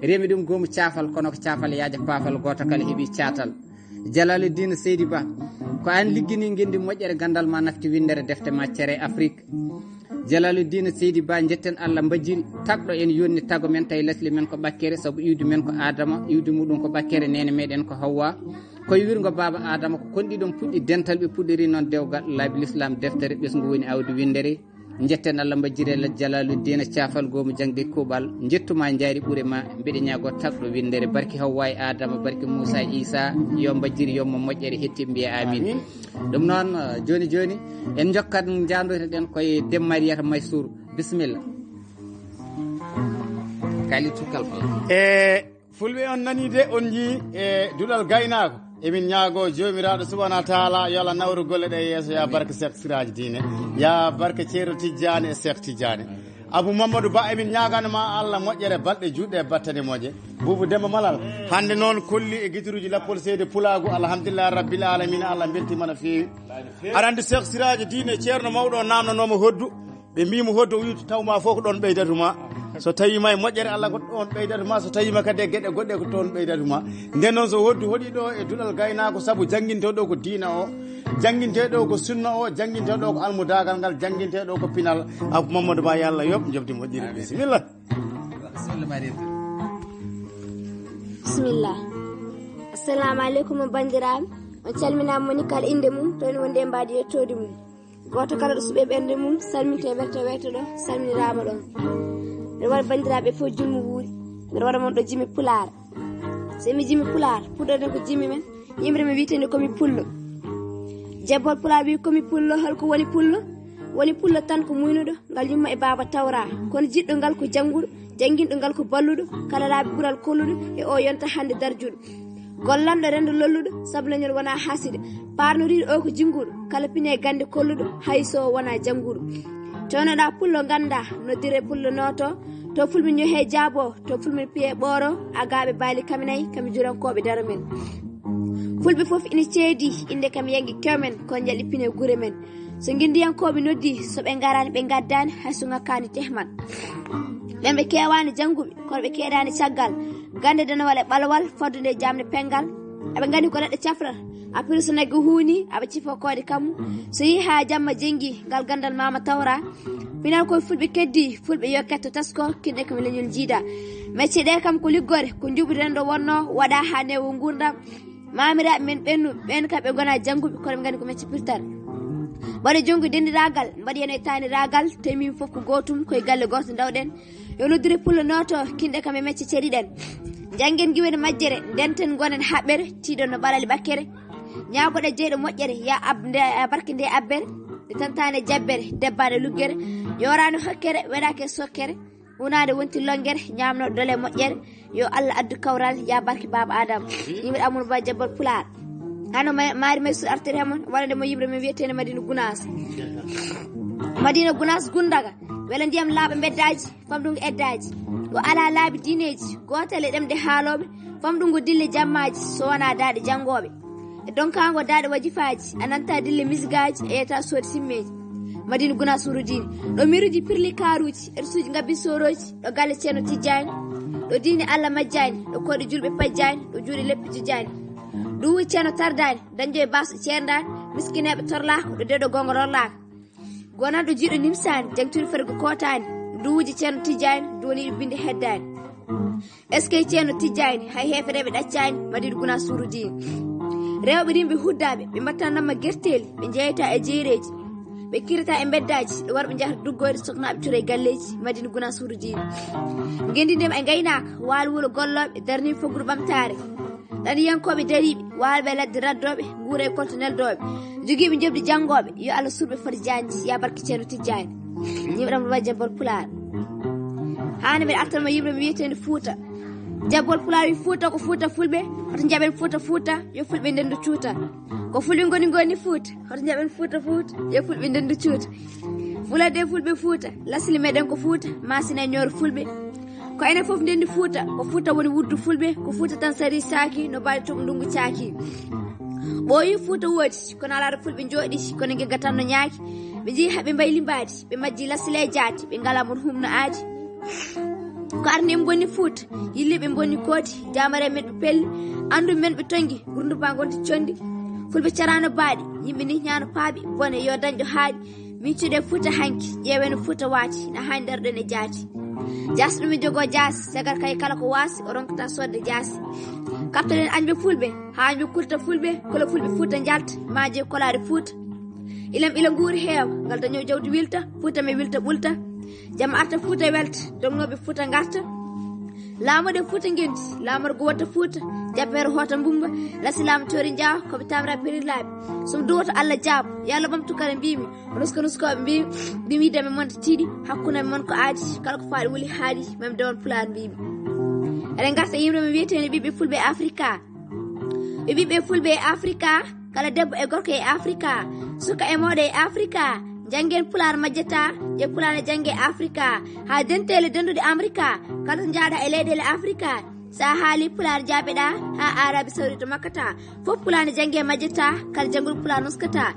Remi ɗum goomu caafal kono ko caafal yaaja paafal gooto kala heɓi caatal. Jalaluddin Seydi Ba ko aan liggini ngendi moƴƴere gandal ma nafti windere defte ma cere Afrique. Jalaluddin Seydi Ba jetten Allah mbajiri tagɗo en yonni tago men tawi lesle men ko ɓakkere sabu iwdi men ko Adama iwdi muɗum ko ɓakkere nene meɗen ko Hawwa. Koye wirgo baaba Adama ko kon ɗiɗon puɗɗi dental ɓe puɗɗori noon dewgal laabi l'islam deftere ɓesngu woni awdi windere. Njetten Allah mbajjire Jalaluddina caafal goomu jaŋde kuuɓal njettuma njaari ɓure ma mbeɗe ñaago tagɗo windere barki Hawwa e Adama barki Moussa Issa yo mbajjir yommo moƴƴere hetti mbiya amin. Ɗum noon, uh, jooni jooni en njokkat njaandoytoɗen koye Debbo Mariyata Maysour. Bisimilla. Kali tukkal fala. E Fulɓe on nanii de, on njii e duɗal gaynaako. Emin ñaagoo Joomiraaɗo Subhaanahu wa Taala yo Allah nawru golle ɗe yeeso, yaa barke Seek Siraaji Diine, yaa barke Ceerno Tijjaani e Seek Tijjaani. Abu Mamadou Ba, emin ñaagana ma Allah moƴƴere balɗe juutɗe e battane moƴƴe. Buubu Demba Malal, hannde noon kolli e gituruuji lappol seydi pulaagu, alhamdulillahi rabbil aalamiina, Allah mbeltiima no feewi. Aɗa anndi Seek Siraaji Diine, ceerno mawɗo o naamnanooma hoddu. Ɓe mbiimo hoddu o wiyi taw ma fof ko ɗoon ɓeydatu ma. So tawi ma e moƴƴere Allah ko ɗoon ɓeydatu ma, so tawi ma kadi e geɗe goɗɗe ko ɗoon ɓeydatu ma. Nden noon so hoddu hoɗi ɗo e duɗal gaynaako sabu jannginte ɗo ko diina o, jannginte ɗo ko sunna o, jannginte ɗo ko almudaagal ngal, jannginte ɗo ko pinal. Abu Mamadou Ba yo Allah yoɓ njoɓdi moƴƴiri. Bisimilla. Bisimilla. Assalamu aleykum banndiraaɓe. On calminaama moni kala innde mum, to ene wondi e mbaadi yettoode mum. Gooto kala ɗo suɓe ɓernde mum, salminte werte werte ɗo, salminiraama ɗon. Mbeɗa waɗa banndiraaɓe fof julmo wuuri. Mbeɗa waɗa mon ɗo jimi pulaar. So mi jimi pulaar, puɗɗoɗen ko jimi men. Yimre mi wiyetee komi pullo. Jebbol pulaar wi komi pullo, holko woni pullo? Woni pullo tan ko muynuɗo, ngal yumma e baaba tawra. Kono jiɗɗo ngal ko jannguɗo, jannginɗo ngal ko balluɗo, kala laabi ɓural kolluɗo e o yonta hannde darjuɗo. Gollanɗo renndo lolluɗo, sabu leñol wona haasiɗo. Paarnoriiɗo o ko jinnguɗo, kala pine gannde kolluɗo, hay so o wona jannguɗo. Townoɗa pullo ngannda, noddire pullo nooto, to fulɓe ñohe jaabo, to fulɓe piye ɓooro, agaaɓe baali kaminay, kami jurankooɓe daro men. Fulɓe fof ina ceedi, innde kam yangi kewmen, kon jaɗi pine gure men. So ngenndiyankooɓe noddi, so ɓe ngaraani, ɓe ngaddaani, hay so ŋakkaani tehman. Ɓen ɓe keewaani jannguɓe, kono ɓe keedaani caggal. Gannde denowal e ɓalowal, fodde nde jamde penngal. Eɓe nganndi ko neɗɗo cafrata, Après so nagge huuni, aɓa cifo koode kammu. So yehi haa jamma jenngi, ngal ganndal mama tawra. Pinal koye fulɓe keddi, fulɓe yo ketto tasko, kinɗe kam leñol jiida. Mecce ɗe kam ko liggore, ko njuɓɓudi renndo wonno, waɗa haa newo nguurndam. Mamiraaɓe men ɓennu, ɓen kam ɓe ngona jannguɓe, kono ɓe nganndi ko mecce pirtal. Mbaɗe jonngo denndiraagal, mbaɗe yano e taaniraagal, tawi min fof ko gootum, koye galle gooto ndawɗen. Yo noddire pullo nooto, kinɗe kam e mecce ceriɗen. Njanngen ngiwen majjere, ndenten ngonen haɓɓere, tiiɗon no ɓalali ɓakkere. Ñaagoɗe jeyɗo moƴƴere, ya ab-, nde, a barke nde abbere, nde tantane jabbere, debbaɗe luggere, yorani hokkere, weɗake sokkere, hunade wonti longere, ñamno dole moƴƴere, yo Allah addu kawral, ya barke Baba Adam. Yimɓe Amadou Ba Jabbal Pulaar. Hano ma-, maari may sur artiri hemon, wonande mo yimre men wiyetene Madina Gunaas. Madina Gunaas Gundaga, wela ndiyam laaɓa mbeddaji, famɗum ko eddaaji. O alaa laabi diineeji, gootel e ɗemɗe haalooɓe, famɗum ko dille jammaaji, so wonaa daaɗe janngooɓe. E donkaango daaɗe wajifaaji, a nanta dille misigaaji, e yetta soodi simmeeji. Madina Gunaas wuro diine. Ɗo miruji pirli kaaruuji, e suuji ngabbi soorooji, ɗo galle Ceerno Tijjaani, ɗo diine Allah majjaani, ɗo koɗi julɓe pajjaani, ɗo juuɗe leppi jujjaani. Ɗum woni Ceerno tardaani, dañjo e baasɗo ceerndaani, miskineeɓe torlaaka, ɗo deɗo goonga lorlaaka. Gonanɗo jiɗɗo nimsaani, jangtude fergo kootaani, duwuji Ceerno Tijjaani, duwaniiɗo binde heddaani. Est-ce que Ceerno Tijjaani, hay heefereeɓe ɗaccaani, Madina Gunaas suudu diine. Rewɓe ɗin ɓe huddaaɓe, ɓe mbattanamma gerteeli, ɓe jeyata e jeereeji, ɓe kirata e mbeddaaji, ɗo warɓe njahata duggoyde, soknaaɓe cura e galleeji, Madina Gunaas suudu diine. Ngenndi ndema e ngaynaaka, waalo wuuro gollooɓe, darnii faggudu ɓamtaare. Ɗaniyankooɓe dariiɓe, waalɓe ladde raddooɓe, nguura e kolto neldooɓe, jogiiɓe njoɓdi janngooɓe, yo Allah surɓe foti jaanji, ya barke Ceerno Tijjaani. Yimɓe ɗam Baba Jabbal Pulaar. Haande mbiɗa artanma yimre mi wiyeteende Fuuta. Jabbal Pulaar wi Fuuta ko Fuuta Fulɓe, hoto njaɓen Fuuta Fuuta, yo Fulɓe ndendu cuuta. Ko Fulɓe ngoni ngoni Fuuta, hoto njaɓen Fuuta Fuuta, yo Fulɓe ndendu cuuta. Fulade Fulɓe Fuuta, lasli meɗen ko Fuuta, masina e ñooro Fulɓe. Ko enen fof ndenndi Fuuta, ko Fuuta woni wuddu Fulɓe, ko Fuuta tan sari saaki, no mbaadi toɓo ndungu caaki. Ɓooyi Fuuta woodi, kono alaa ɗo Fulɓe njooɗi, kono ngegga tan no ñaaki. Ɓe njehi haa ɓe mbayi limbaadi, ɓe majji lasli e jaati, ɓe ngalaa mon humno aadi. Ko arni en bonni Fuuta, yilli ɓe bonni koodi, jaamare men ɓe pelli, anndu men ɓe tongi, gurndu ba ngonti condi. Fulɓe carano baaɗi, yimɓe ni ñaano paaɓi, bone yo dañɗo haaɗi. Min cuuɗe Fuuta hanki, ƴeewen Fuuta waati, na haani daroɗen e jaati. Jaasɗo mi jogoo jaasi, sagar kay kala ko waasi, o ronkata sodde jaasi. Kaptoɗen añɓe Fulɓe, haa añɓe kulta Fulɓe, kolo Fulɓe Fuuta njalta, maaje kolaade Fuuta. Ilam ila nguuri heewa, ngal dañoo jawdi wilta, Fuuta mi wilta ɓulta. Jam arta Fuuta welta, dognooɓe Fuuta ngarta. Laamude Fuuta ngendi, laamorgo watta Fuuta, jabbere hoota mbumba, lasi laamu toori njaawa, ko ɓe tamra pirilaaɓe. So mi duwoto Allah jaabo, yo Allah ɓamtu kala mbimi, o nuska nuskooɓe mbimi, mbimi yidde men mon tiiɗi, hakkunde men mon ko aadi, kala ko faaɗi wuli haaɗi, mami dewon Pulaar mbimi. Eɗen ngarta yimre mi wiyeteende ɓiɓɓe Fulɓe Afrika. Ɓe ɓiɓɓe Fulɓe e Afrika, kala debbo e gorko e Afrika, suka e mawɗo e Afrika, njanngen Pulaar majjata, ƴe Pulaar ne jannge Afrika, haa denteele denndude Amerika, kala to njaaɗa e leyɗeele Afrika, so a haali Pulaar jaabeɗa, haa Arabi Saudi to Makkata, fof Pulaar ne jannge majjata, kala janngol Pulaar nuskata.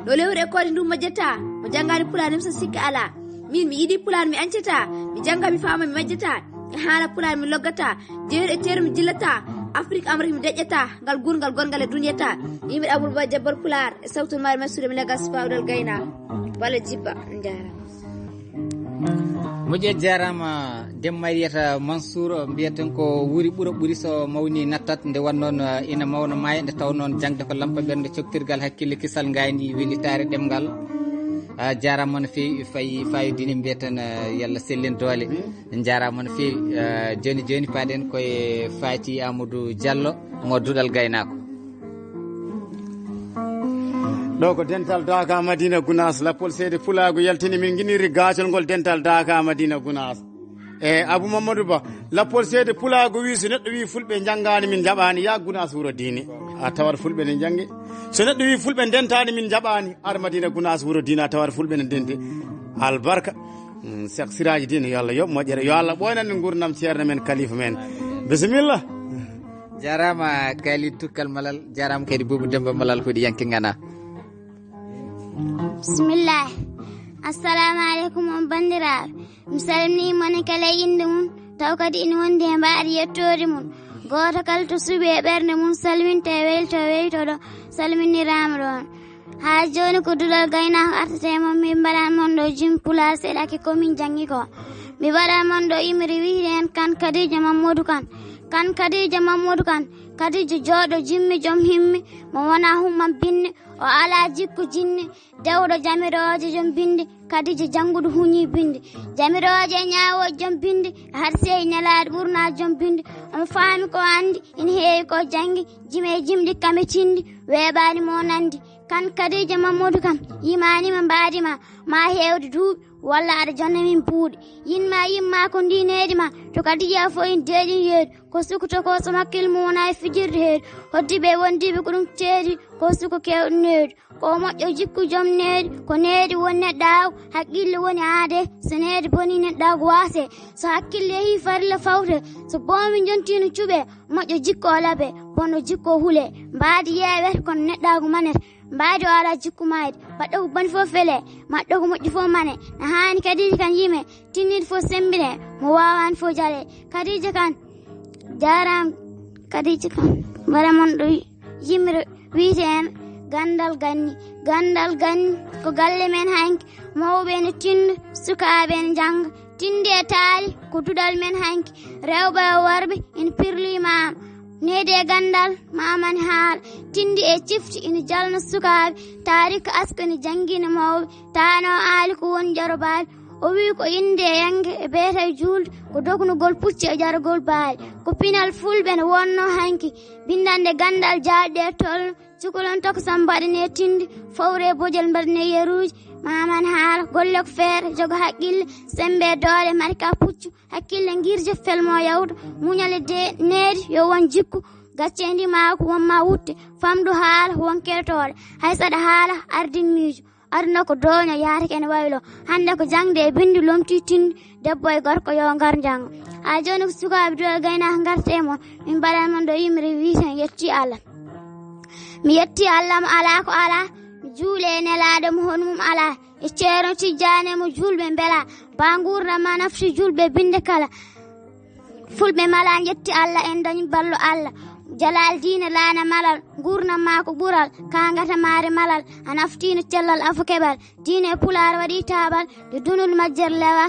No lewru e koode ndu majjata, mo janngaani Pulaar nimsa sikke alaa. Min mi yiɗi Pulaar mi añcata, mi jannga mi faama mi majjata, e haala Pulaar mi loggata, jeeru e teeru mi jillata, Afrik Amrik mi deƴƴata, ngal gurngal gonngal e duniyata. Yimɓe Amadou Ba Jabbal Pulaar, e sawtu maari men suuɗe mi legal sifawdal gayna. Bala jibba, on jaarama. Moƴƴe jaarama, Dem Mariyata Mansour, mbiyeten ko wuri ɓura ɓuri so mawni nattat, nde won noon, eh, ina mawna maaya, nde taw noon jaŋde ko lampa ɓernde, coktirgal hakkille, kisal ngayni, wellitaare ɗemngal. Ah, jaarama no feewi, fayi, fayi diine, mbiyeten, eh, yalla sellin doole. En jaarama no feewi, eh, jooni, jooni paaɗen koye Fati Amadou Diallo, mo Duɗal Gaynaako. Ɗo ko dental Daaka Madina Gunaas, lappol seede pulaagu yaltini min nginiri gaacol ngol dental Daaka Madina Gunaas. E Abu Mamadou Ba, lappol seede pulaagu wi so neɗɗo wi Fulɓe njanngaani min njaɓaani, ya Gunaas wuro diine. A tawat Fulɓe ne njanngi. So neɗɗo wi Fulɓe ndentaani min njaɓaani, ar Madina Gunaas wuro diine, a tawat Fulɓe ne ndenti. Albarka. Mm, Seex Siraaji Diin, yo Allah yoɓ moƴƴere. Yo Allah ɓooynan en nguurndam ceerno men, kalifa men. Bisimilla. Jaaraama Khalid Tukkal Malal, jaaraama kadi Boubou Demba Malal, hoɗiyanke Ngana. Bismillah. Assalamu aleykum on banndiraaɓe. Mi salmini mon kala e innde mum, taw kadi ina wondi he mbaadi yettoode mum. Gooto kala to suɓi e ɓernde mum salminta e weyto weytoɗo, salminiraama ɗoon. Haa jooni ko Duɗal Gaynaako artata e mon, min mbaɗan mon ɗo jim pulaar seeɗa ke ko min janngi ko. Mi mbaɗan mon ɗo imri wiyde heen Kan Kadiija Mammoodu Kan. Kan Kadiija Mammoodu Kan, Kadiija jooɗo jimmi joom himmi, mo wonaa humma binne, o alaa jikku jinne, dewɗo jamirooje joom binndi, Kadiija jannguɗo huñi binndi. Jamirooje e ñaawooje joom binndi, har sey nelaaɗo ɓurnaa joom binndi. Omo faami ko anndi, ina heewi ko janngi, jime e jimɗi kame cinndi, weeɓaani mo nanndi. Kan Kadiija Mammoodu Kan, yimaani ma mbaadi ma, ma heewde duuɓi, walla aɗa jonna min puuɗi. Yinma yimma ko ndi needi ma, to Kadiija fof in deeƴin yeedu. Ko suko to ko so makkil mum wona e fijirde heedu. Hoddiiɓe e wondiiɓe ko ɗum ceedi, ko suko keewɗo needu. Ko moƴƴo jikku joom needi, ko needi woni neɗɗaagu, hakkille woni aade. So needi boni neɗɗaagu waase. So hakkille yehi farilla fawte, so boomi jontiino cuɓe, moƴƴo jikku o labe, bonɗo jikku o hule. Mbaadi yeewete kono neɗɗaagu manete. Mbaadi o alaa jikku maayde. Mbaɗɗo ko boni fof fele, mbaɗɗo ko moƴƴi fof mane. Na haani Kadiija Kan yime, tinniiɗo fof semmbine, mo waawaani fof jale. Kadiija Kan, jaaraama Kadiija Kan. Mbaɗa mon ɗo yimre wiyte heen Ganndal Ganni. Ganndal Ganni ko galle men hanki, mawɓe ene tinndo, sukaaɓe ene njannga. Tinndi e taali ko duɗal men hanki, rewɓe e worɓe ene pirlii maama. Needi e ganndal, maama ne haala. Tinndi e cifti ene jalna sukaaɓe, taari ko asko ene janngina mawɓe. Taano aali ko woni jarobaali. O wii ko innde e yannge e beete e juulde, ko dognugol pucci e jargol baali. Ko pinal fulɓe ne wonno hanki, binndannde ganndal jaalɗe e tolno, cukalon takkusaan mbaɗane tinndi, fawre bojel mbaɗane yeruuji, maama ne haala, golle ko feere, jogo hakkille, semmbe doole, mari ka puccu, hakkille ngirja, felmo yawta, muñal e de-, needi, yo won jikku, gacce e ndimaagu, won ma wutte, famɗu haala, won keltooɗo, hay saɗa haala, ardin miijo, aduna ko dooño, yaata ko ene waylo, hannde ko jaŋde e binndi, lomti tinndi, debbo e gorko yo ngar njannga. Haa jooni ko sukaaɓe Duɗal Gaynaako ngarta e mon, min mbaɗan mon ɗo yimre wiyte mi yetti Allah. Mi yetti Allah mo alaa ko alaa, mi juule e nelaaɗo mo hono mum alaa, e Ceerno Tijjaane mo juulɓe mbelaa, ba nguurndam ma nafti juulɓe binnde kala. Fulɓe mala njetti Allah en dañi ballo Allah. Jalal diine laana malal, nguurndam ma ko ɓural, ka ngata maare malal, a naftiino cellal afo keɓal. Diine e pulaar waɗi taaɓal, nde dunul majjere lewa.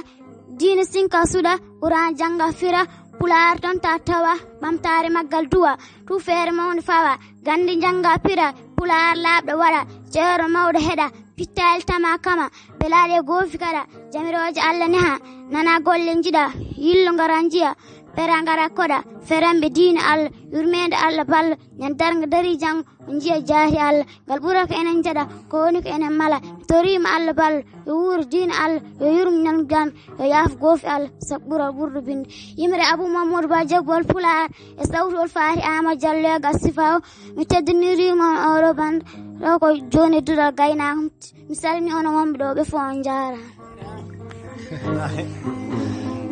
Diine sinka suɗa, Quraan jannga fira, pulaar toon ta tawa, ɓamtaare maggal duwa, tuufeere mawnde fawa, gannde njannga pira, pulaar laaɓɗo waɗa, ceero mawɗo heɗa, pittaali tama kama, belaaɗe goofi kaɗa, jamirooje Allah neha, nana golle njiɗa, yillo ngara njiya, pera ngara koɗa, feranɓe diine Allah, yurmeende Allah ballo, ñande darnga dari janngo, on njiya jaari Allah, ngal ɓura ko enen njaɗa, ko woni ko enen mala. Mi toriima Allah ballo, yo wuur diine Allah, yo yurm ñalngu jam, yo yaaf goofi Allah, sabu ɓural ɓurɗo binde. Yimre Abou Mamadou Ba Jobbol Pulaar, e sawtu ol faati Amadou Diallo e gas sifa o, mi teddiniriima on oɗo bannde, ɗo ko jooni e duɗal gaynaako. Mi salmini onon wonɓe ɗo, ɓe fof on njaaraama.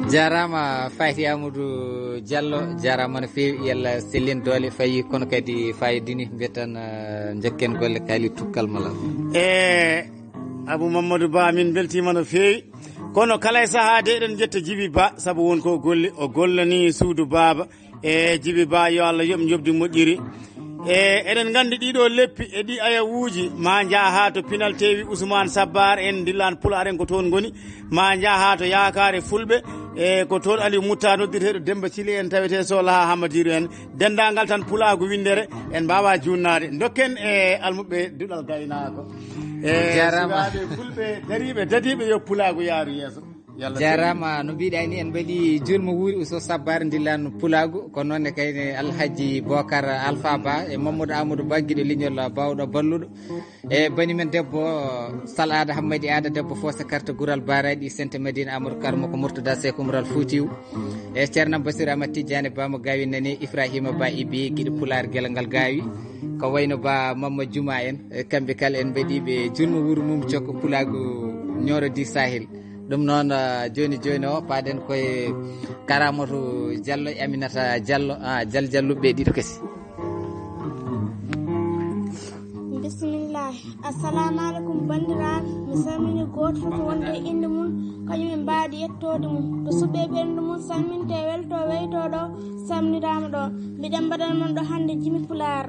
Jaaraama Fayti Amadou Diallo, jaaraama no feewi, yalla sellin doole fayi, kono kadi fayidini, mbiya tan, eh, njokken golle, kaali tukkal malal. E Abou Mamadou Ba, min mbeltiima no feewi. Kono kala e sahaa de eɗen njetta Jibi Ba, sabu won ko o golli, o gollani suudu baaba. E Jibi Ba, yo Allah yoɓ njoɓdi moƴƴiri. E eɗen nganndi ɗiɗo leppi e ɗi ayawuuji, ma njaha haa to pinal tewi Ousmane Sabbar en, ndillaan pulaar en ko toon ngoni, ma njaha haa to yaakaare fulɓe, e ko toon Aliou Mutta noddirteeɗo Demba Cili en tawetee Sola haa Hammadiiru en. Denndaangal tan pulaagu winndere, en mbaawa juunnaade. Ndokken e almuɓɓe duɗal gaynaako. E Jaaraama. Sukaaɓe fulɓe dariiɓe dadiiɓe yo pulaagu yaaru yeeso. Yalla jaaraama, no mbiɗa ni, en mbaɗi juulmo wuuri Ousmane Sabbar ndillaan pulaagu, ko noon ne kayne Alhaji Bokar Alpha Ba e Mamadou Amadou Ba, giɗo leñol baawɗo balluɗo. E bani men debbo Sal Aada Hammadi Aada, debbo Foosa Karta Gural Baaraaɗi, Sente Madina Amadou Karmo ko Murtada Seek Umral Fuutiw. E Ceerno Basiru Amat Tijjaani Ba mo Gaawi Nani, Ibrahima Ba Ibi, giɗo pulaar gelal ngal Gaawi. Ko wayno Ba Mamma Juma en, e kamɓe kala en mbaɗi ɓe juulmo wuuri mum cokko pulaagu Nioro du Sahel. Ɗum noon, ah, jooni jooni o, paaɗen koye Karamoto Diallo e Aminata Diallo, ah, Dial Diallo ɓe ɗiɗo kesi. Bisimilla. Assalamu aleykum, banndiraaɓe. Mi salmini gooto fof ko wonde e innde mum, kañum en mbaadi yettoode mum. To suɓɓe ɓernde mum salminte, welto weyto ɗo, salminiraama ɗo. Mbiɗen mbaɗan mon ɗo hannde jimi pulaar.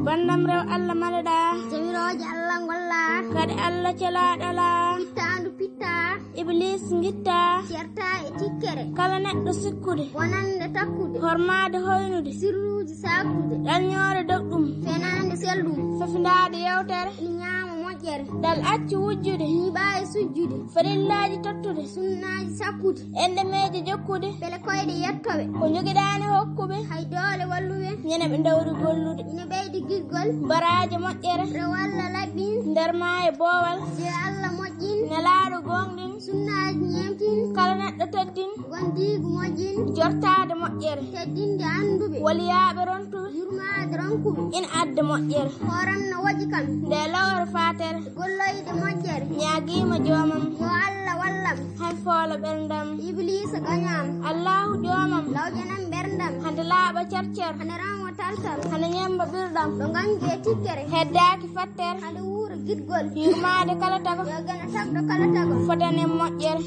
Banndam rew Allah maleɗaa. Jamirooje Allah ngollaa. Kadi Allah celaaɗo alaa. Pittaandu pittaa. Iblis ngittaa. Certaa e tikkere. Kala neɗɗo sikkude. Bonannde takkude. Hormaade hoynude. Sirluuji saaktude. Ɗalñoore dow ɗum. Fenaande sel ɗum. Fefindaade yewtere. Ina ñaama moƴƴere. Ɗal acci wujjude. Ñiiɓaa e sujjude. Farillaaji tottude. Sunnaaji sakkude. Enɗe meeje jokkude. Pele koyɗe yettoɓe. Ko njogiɗaani hokkuɓe. Hay doole walluɓe. Ñande ɓe ndawri gollude. Ina ɓeydi giggol. Baraaje moƴƴere. Rew Allah laɓɓin. Nder maayo boowal. Je Allah moƴƴin. Nelaaɗo gooŋɗin. Sunnaaji ñeemtin. Kala neɗɗo teddin. Gondiigu moƴƴin. Jortaade moƴƴere. Teddinde annduɓe. Waliyaaɓe rontuɓe. Yurmaade ronkuɓe. Ina adda moƴƴere. Hooram no woƴi kam. Nde lowre faatere. Golloyde moƴƴere. Ñaagiima joomam. Yo Allah wallam. Hay foolo ɓerndam. Ibliisa gañaam. Allaahu joomam. Lawjanam ɓerndam. Hande laaɓa carcar. Hande ranwa taltal. Hande ñemba ɓirɗam. Ɗo gangi e tikkere. Heddaaki fattere. Hande wuura giɗgol. Yurmaade kala tago. Yo geno tagɗo kala tago. Fotanen moƴƴere.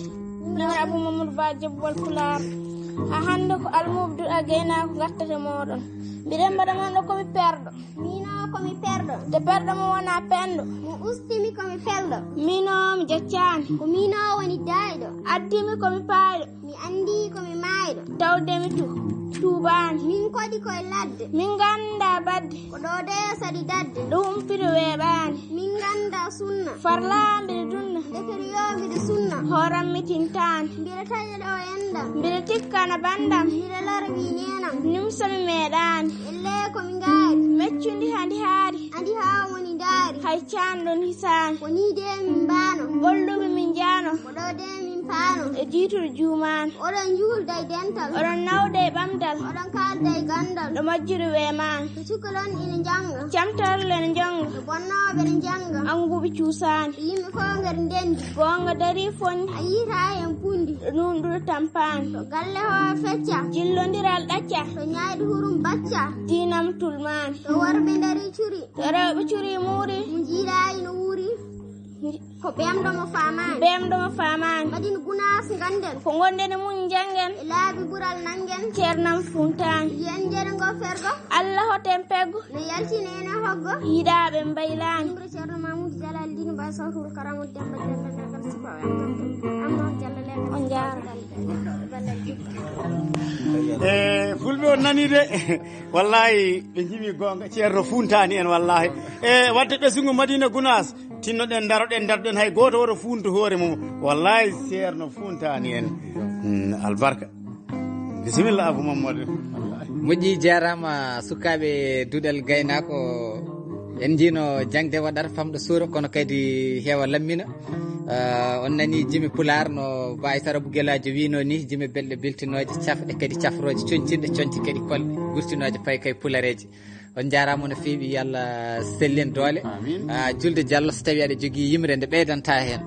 Min Abou Mamadou Ba Jobbol Pulaar. Ha hande ko almuɓe duɗa gaynaako gartata mooɗon. Mbiɗen mbaɗa mon ɗo komi perɗo. Miino ko mi perɗo. Te perɗo mo wona penɗo. Mo ustimi ko mi felɗo. Miino mi jaccaani. Ko miino woni daayɗo. Addimi ko mi paayɗo. Mi anndi ko mi maayɗo. Tawde mi tu-, tuubaani. Min koɗi koye ladde. Min ngannda badde. Ko ɗo de saɗi dadde. Ɗo humpito weeɓaani. Min ngannda sunna. Farla mbiɗa dunna. Ndeke yo mbiɗa sunna. Hooram mi tintaani. Mbiɗa taƴa ɗo endam. Mbiɗa tikkana banndam. Mbiɗa lora ɓii neenam. Nimsa mi meeɗaani. Elle ko mi ngaari. Meccundi handi haari. Andi haa woni ndaari. Hay caanɗo ni saami. Ko ni de min mbaano. Golluɓe min njaano. Ko ɗo de min paano. E jiitude juumaano. Oɗon njuulda e dental. Oɗon nawda e ɓamdal. Oɗon kaalda e ganndal. Ɗo majjude weemaani. Ko cukalon ina njannga. Camtalle ene njannga. Ko bonnooɓe ene njannga. Annguɓe cuusaani. Ko yimɓe fof ngari ndenndi. Goonga darii fonni. A yiitaa heen punndi. Ɗo nuunɗude tampaani. To galle hoo fecca. Jillondiral ɗacca. To ñaayɗo hurum bacca. Diinam tulmaani. To worɓe ndarii curi. To rewɓe curi muuri. Mo njiiɗaa ina wuuri. Ko ɓeemɗo mo faamaani. Ɓeemɗo mo faamaani. Madina Gunaas ngannden. Ko ngonɗen e mum njanngen. E laabi ɓural nanngen. Ceernam funtaani. Yiyen jeɗe ngo fergo. Allah hoten peggo. No yaltina ene hoggo. Yiɗaaɓe mbaylaani. Yimre Ceerno Mamoudou Jalal Dine Ba Sawturu Karamu Demba Jallo Legal Suka. Amma Jallo Legal. On njaaraama. E fulɓe on nanii de. Wallahi ɓe njimi goonga, ceerno funtaani en wallahi. E wadde ɓesngu Madina Gunaas, tinnoɗen, daroɗen, daroɗen, hay gooto woto funtu hoore mum. Wallahi ceerno funtaani en. Mm, albarka. Bisimilla Abou Mamadou. Moƴƴi, jaaraama sukaaɓe duɗal gaynaako. En njiino jaŋde waɗata famɗo suura, kono kadi heewa lammina. Ah, on nanii jimi pulaar no Baay Sarabu Gelaajo wiino ni, jimi belɗe beltinooje, cafɗe kadi cafrooje, coñcinɗe coñci kadi kolɗe, gurtinooje paykay pulareeje. On njaaraama no feewi, yo Allah sellin doole. Amiin. Ah, Julde Jallo, so tawii aɗa jogii yimre nde ɓeydanta heen.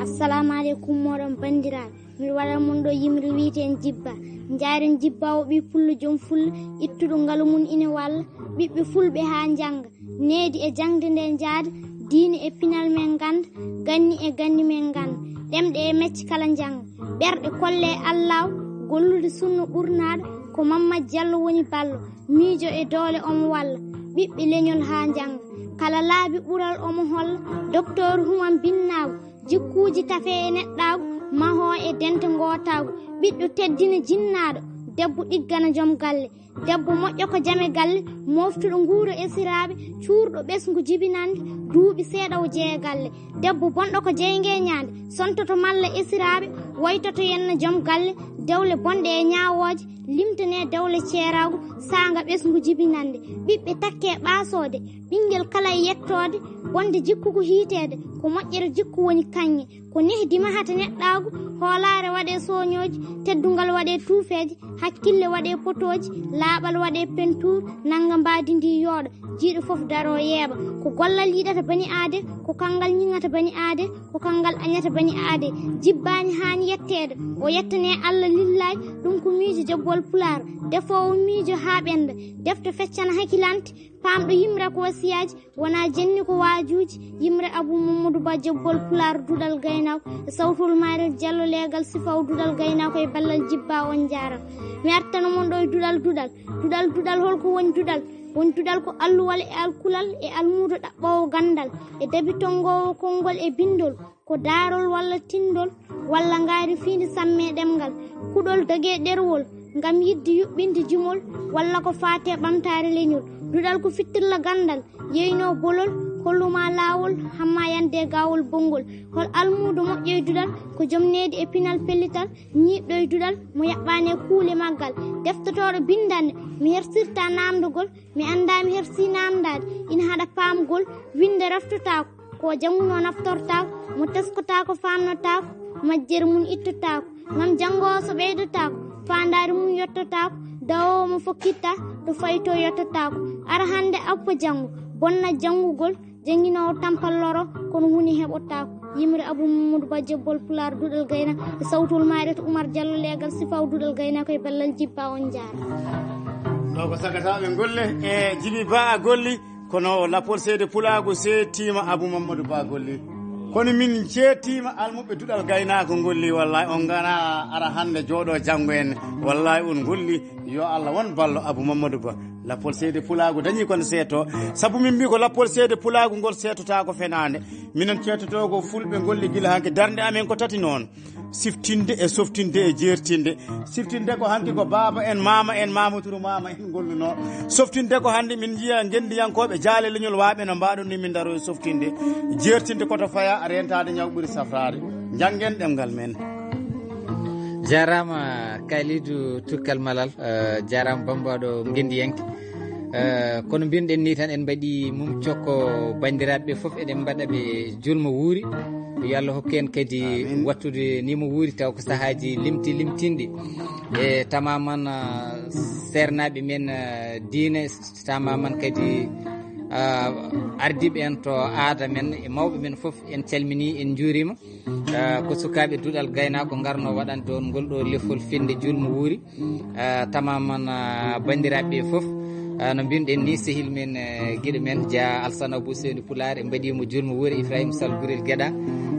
Assalamu aleykum, moɗon banndiraaɓe. Miɗo waɗa mon ɗo yimre wiyeten Jibba. Njaaren Jibba o ɓii pullo joom fulla, ittuɗo ngalu mum ina walla ɓiɓɓe fulɓe haa njannga. Needi e jaŋde nde njaada, diine e pinal men ngannda, ganni e ganni men ngannda, ɗemɗe e mecce kala njannga. Ɓerɗe kolle Allaahu, gollude sunna ɓurnaaɗo, ko Mamad Jallo woni ballo, miijo e doole omo walla, ɓiɓɓe leñol haa njannga. Kala laabi ɓural omo holla, doktoor human binnaagu, jikkuuji tafe e neɗɗaagu, mahoo e dente ngootaagu, ɓiɗɗo teddina jinnaaɗo, debbo ɗiggana joom galle. Debbo moƴƴo ko jame galle, mooftuɗo nguura esiraaɓe, cuurɗo ɓesngu jibinande, duuɓi seeɗa o jeya galle. Debbo bonɗo ko jeynge ñaande, sontoto malla esiraaɓe, waytoto yenna joom galle, dewle bonɗe e ñaawooje, limtane dewle ceeraagu, saanga ɓesngu jibinande. Ɓiɓɓe takke ɓaasoode, ɓinngel kala e yettoode, bonde jikku ko hiiteede, ko moƴƴere jikku woni kaŋŋe, ko nehdi mahata neɗɗaagu, hoolaare Waɗee sooñooji, teddungal waɗee tuufeeje, hakkille waɗee potooji, laaɓal waɗee pentuur, nannga mbaadi ndi yooɗa, jiiɗo fof daroo yeeɓa. Ko gollal yiɗata bani aade, ko kanngal ñiŋata bani aade, ko kanngal añata bani aade. Jibbaani haani yetteede, o yettanee Alla lillaay, ɗum ko miijo Joɓɓol Pulaar. Defoowo miijo haa ɓennda, defte feccana hakilante, paamɗo yimre ko wasiyaaji, wonaa jenni ko waajuuji. Yimre Abuu Mammadu Ba, Joɓɓol Pulaar, Duɗal Gaynaako, e sawtol Mayrel Jallo, leegal sifaaw Duɗal Gaynaako e ballal jibba, on njaaraama. Mi artano mon ɗo e duɗal, duɗal. Duɗal, duɗal, hol ko woni duɗal? Woni duɗal ko alluwal e alkulal e almuudo ɗaɓɓoowo ganndal e dabitongoowo konngol e binndol. Ko daarol walla tinndol walla ngaari fiindi samme ɗemngal, kuɗol dagee ɗerwol ngam yiɗde yuɓɓinde jimol, walla ko faati e ɓamtaare leñol. Duɗal ko fittirla ganndal, yeynoo bolol, hollumaa laawol, hammaa yande e gaawol bonngol. Hol almuudo moƴƴo e duɗal? Ko joom needi e pinal pellital, ñiiɓɗo e duɗal, mo yaɓɓaani e kuule maggal. Deftotooɗo binndannde, mi hersirta naamndogol, mi anndaa mi hersii naamndaade, ina haɗa paamgol, winnde reftotaako. Ko janngunoo naftortaako, mo teskotaako faamnotaako, majjere mum ittotaako, ngam janngoowo so ɓeydotaako, faandaare mum yottotaako, dawoowo mo fokkitta, to faytoo yottotaako. Ara hannde, appo janngo, bonna janngugol, jannginoowo tampalloro, kono huunde heɓotaako. Yimre Abuu Mammadu Ba, Joɓɓol Pulaar, Duɗal Gaynaako, e sawtol Mayreta Umar Jallo, leegal sifaaw Duɗal Gaynaako e ballal jibba, on njaaraama. Ɗo ko sagataaɓe golle, e Jibi Ba a golli. Kono Lappol Seede Pulaagu seettiima, Abuu Mammadu Ba golli. Kono min ceettiima almuɓɓe Duɗal Gaynaako ngolli, wallahi on ngana ara hannde jooɗo janngo en, wallahi on ngolli. Yo Allah won ballo Abuu Mammadu Ba. Lappol Seede Pulaagu dañi kon seeto, sabu min mbi ko Lappol Seede Pulaagu ngol seetota ko fenaande. Minen ceetoto ko fulɓe ngolli gila hanke, darnde amen ko tati noon. Siftinde e softinde e jeertinde. Siftinde ko hanki ko baaba en, maama en, maama turu maama en golluno. Softinde ko hannde min njiya ngenndiyankooɓe jaale leñol waaɓe no mbaɗon ni min ndaro e softinde. Jeertinde ko to faya rentaade ñaw ɓuri safraade. Njanngen ɗemngal men. Jaaraama Kalidou Tukkal Malal, eh, jaaraama bambaɗo ngenndiyanke. Eh, kono mbinɗen ni tan en mbaɗi mum cokko banndiraaɓe ɓe fof, eɗen mbaɗa ɓe julmo wuuri. Yo Allah hokku en kadi Amiin. Wattude ni mo wuuri, taw ko sahaaji limti limtinɗi. E tamaman, ah, seernaaɓe men, ah, diine, tamaman kadi, ah, ardiiɓe en to aada men e mawɓe men fof, en calminii, en njuuriima. Ah, ko sukaaɓe Duɗal Gaynaako ngarno waɗande on ngol ɗo lefol finnde julmo wuuri. Ah, tamaman, ah, banndiraaɓe ɓe fof, ah, no mbinɗen ni, sehil men, eh, giɗo men, Dia Alsana Abou Seyni Pulaar, en mbaɗiimo julmo wuuri, Ibrahima Sall Gurel Geɗa,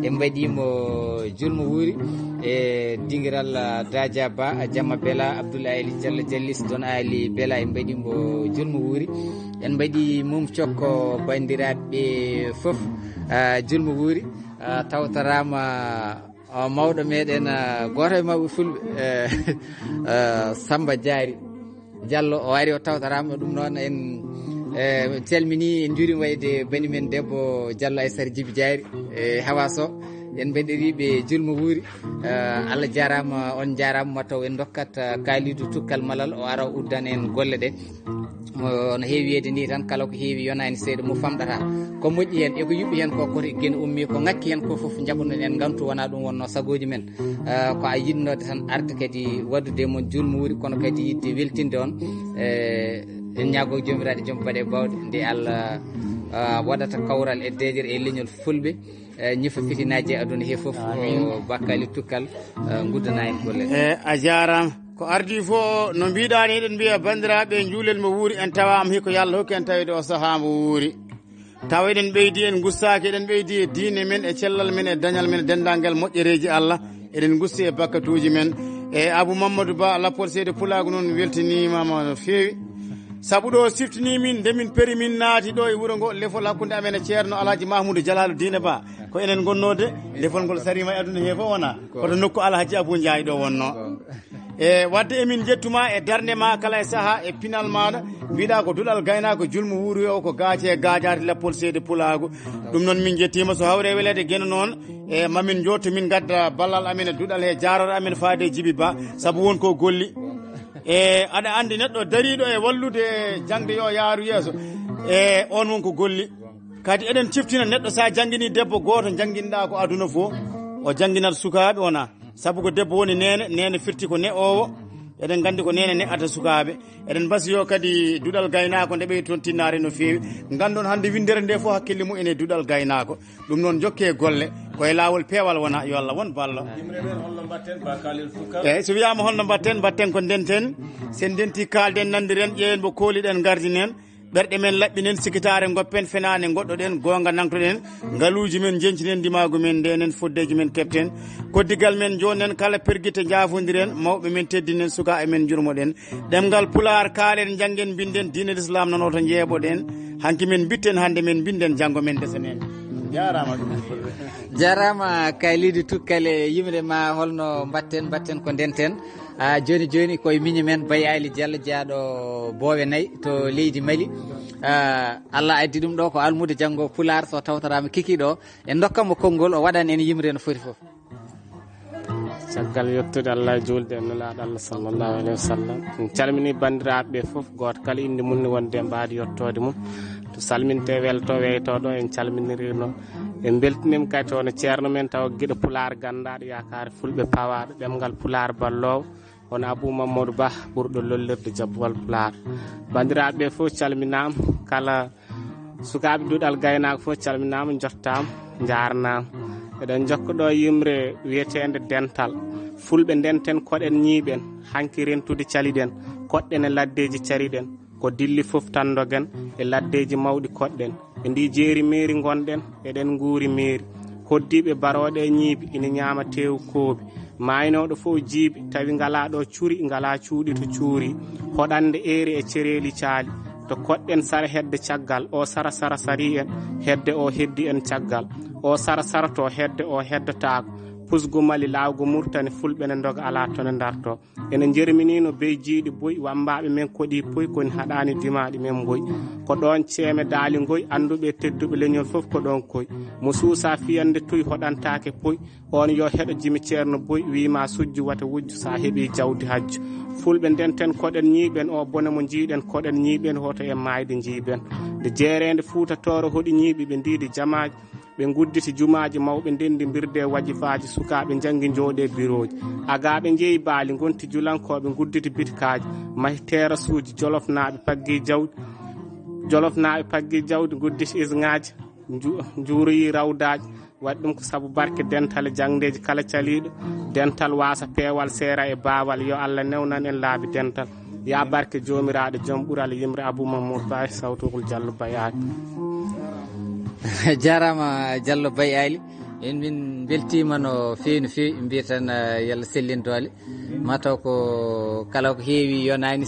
en mbaɗiimo julmo wuuri, e dingiral, ah, Dadia Ba, Jamma Bela, Abdoul Ali Diallo Diallis, Don Ali Bela, en mbaɗiimo julmo wuuri. En mbaɗi mum cokko banndiraaɓe fof, ah, julmo wuuri, ah, tawtoraama, ah, mawɗo meɗen, ah, gooto e mawɓe fulɓe, eh, ah, Samba Diary Diallo, o ari, o tawtoraama ɗum noon. En, eh, calmini, en njuurima wayde bani men debbo Diallo Aissata Djiby Diary, e Hawa Sow. En mbaɗiriɓe julmo wuuri. Eh, Allah jaaraama, on njaaraama, ma taw en ndokkat, eh, Kalidou Tukkal Malal, o ara o uddana en golle ɗe. Mo no heewi wiyeede ni tan, kala ko heewi yonaani seeɗa mo famɗata. Ko moƴƴi heen e ko yuɓɓi heen ko, koto geno ummi, ko ŋakki heen ko fof njaɓuno en ngantu, wona ɗum wonno sagooji men. Eh, ko a yiɗnode tan arde kadi waɗude e mon julmo wuuri, kono kadi yiɗde weltinde on. Eh, en ñaago Joomiraaɗo joom baɗe bawɗe, nde Allah, eh, waɗata kawral e deeƴere e leñol fulɓe. Eh, ñifa fitinaaji e aduna he fof, Amiin. O Bakali Tukkal, eh, guddana en golle. Eh, a jaaraama. Ko ardii fof, no mbiɗaa ni, eɗen mbiya banndiraaɓe, njuulel mo wuuri, en tawaama hikka, yo Allah hokku en tawde o sahaa mo wuuri. Tawa eɗen ɓeydi, en ngustaaki, eɗen ɓeydi e diine men, e cellal men, e dañal men, e denndaangal moƴƴereeji Allah. Eɗen ngusti e bakkatuuji men. E Abou Mamadou Ba, Lappol Seede Pulaagu noon weltiniima ma no feewi. Sabu ɗo siftinii min, nde min peri min naati ɗo e wuro ngo, lefol hakkunde amen e Ceerno Alhaji Mahmoudou Jalaalu Diine Ba. Ko enen ngonnoo de, lefol ngol sariima e aduna he fof wona. Koto nokku Alhaji Abou Ndiaye ɗo wonnoo. E wadde emin njettuma e darnde ma kala e saha e pinal maɗa. Mbiɗa ko duɗal gaynaako julmo wuuri o ko gaace e gaajaade Lappol Seede Pulaagu. Ɗum noon min njettima so hawre welede geno noon. E mamin jooto min gadda ballal amen e duɗal he jaaror amen faade Jibi Ba. Sabu won ko golli. E aɗa andi neɗɗo dariɗo e wallude e jangde yo yaaru yeeso. E on won ko golli. Kadi eɗen ciftina neɗɗo sa jangini debbo gooto janginɗa ko aduna fof. O janginat sukaaɓe wona. Sabu ko debbo woni neene, neene firti ko ne'oowo. Eɗen nganndi ko neene ne'ata sukaaɓe. Eɗen mbasiyo kadi duɗal gaynaako nde ɓeyi toon tinnaare no feewi. Nganndon hannde winndere nde fof hakkille mum ene duɗal gaynaako. Ɗum noon jokke golle, ko e laawol peewal wona, yo Allah won ballo. Yimre men holno mbatten, ba Khalil Fouka? Eeyi, so wiyaama holno mbatten, mbatten ko ndenten. Sen ndenti kaalden, nanndiren, ƴeewen mbo kooliɗen, ngardinen. Ɓerɗe men laɓɓinen, sikitaare ngoppen, fenaande ngoɗɗoɗen, goonga nangtoɗen, ngaluuji men njencinen, ndimaagu men ndenen, foddeeji men keɓten, koddigal men joonden, kala pergitte njaafondiren, mawɓe men teddinen, sukaaɓe men njurmoɗen. Ɗemngal Pulaar kaalen, njanngen, mbinden, diine Lislaam noon oto njeeɓoɗen. Hanki men mbitten, hannde men mbinden, janngo men ndesenen. Jaaraama ɗum. Jaaraama Kayliidu Tukkal e yimre ma, holno mbatten, mbatten ko ndenten. Ah, jooni jooni koye miñi men Bay Ayli Diallo jeyaaɗo Boowe Nayi to leydi Mali. Ah, Allah addi ɗum ɗo ko almuudo janngo Pulaar, so tawtoraama kikiiɗo o, en ndokkat mo konngol, o waɗan en yimre no foti fof. Caggal yettude Allah e juulde e Nulaaɗo Allah sallallahu alayhi wa sallam, en calminii banndiraaɓe ɓe fof, gooto kala innde mum ne wonde e mbaadi yettoode mum. To salmintee weltoo weytoo ɗo, en calminiriino. En mbeltiniima kadi toon e ceerno men tawa giɗo Pulaar ganndaaɗo yaakaare fulɓe pawaaɗo ɗemngal Pulaar balloowo, hono Abou Mamadou Bah ɓurɗo lollirde jabbawal Pulaar. Banndiraaɓe ɓe fof calminaama, kala sukaaɓe duɗal gaynaako fof calminaama, njottaama, njaarnaama. Eɗen njokka ɗo yimre wiyeteende dental. Fulɓe ndenten, koɗen, ñiiɓen, hanki rentude caliɗen, koɗɗen e laddeeji cariɗen. Ko dilli fof tan ndogen e laddeeji mawɗi koɗɗen. E ndi jeeri meeri ngonɗen, eɗen nguuri meeri. Hoddiiɓe barooɗe e ñiibi ina ñaama teewu koobi. Maaynooɗo fof jiibi, tawi ngalaa ɗo curi, ngalaa cuuɗi to cuuri. Hoɗande eeri e cereeli caali. To koɗɗen sara hedde caggal, o sara sara sarii en, hedde o heddi en caggal. O sara sarato hedde o heddotaako. Pusgo Mali laawgo Murtani, fulɓe ne ndoga alaa to ne ndarto. Ene njerminii no bey jiiɗi boy, wammbaaɓe men koɗi poy, koni haɗaani dimaaɗi men mboy. Ko ɗoon ceeme daali ngoy, annduɓe e tedduɓe leñol fof ko ɗoon koy. Mo suusa fiyande tuy hoɗantaake poy, oon yo heɗo jimi ceerno boy, wii ma sujju wata wujju so a heɓii jawdi hajju. Fulɓe ndenten koɗen ñiiɓen, o bone mo njiiɗen koɗen ñiiɓen, hoto e maayde njiiben. Nde jeereende Fuuta Tooro hoɗi ñiiɓi ɓe ndiidi jamaaji. Ɓe ngudditi jumaaji mawɓe, ndenndi mbirde wajifaaji, sukaaɓe njanngi njooɗe birooji. Agaaɓe njeyi baali, ngonti julankooɓe, ngudditi bitikaaji, mahi terasuuji, jolofnaaɓe paggi jawdi, jolofnaaɓe paggi jawdi, ngudditi isŋaaji, nju-, njuuroyi rawdaaji. Waɗi ɗum ko sabu barke dental e jaŋdeeji kala caliiɗo, dental waasa peewal seera e baawal. Yo Allah newnan en laabi dental. Ya barke Joomiraaɗo Jom Ɓural, yimre Abou Mamour Ba e sawtugol Jallo Bayaali. Jaaraama Jallo Bay Ali. En min mbeltiima no feewi, no feewi. Mbiya tan, eh, yo Allah sellin doole. Mataw ko kala ko heewi yonaani.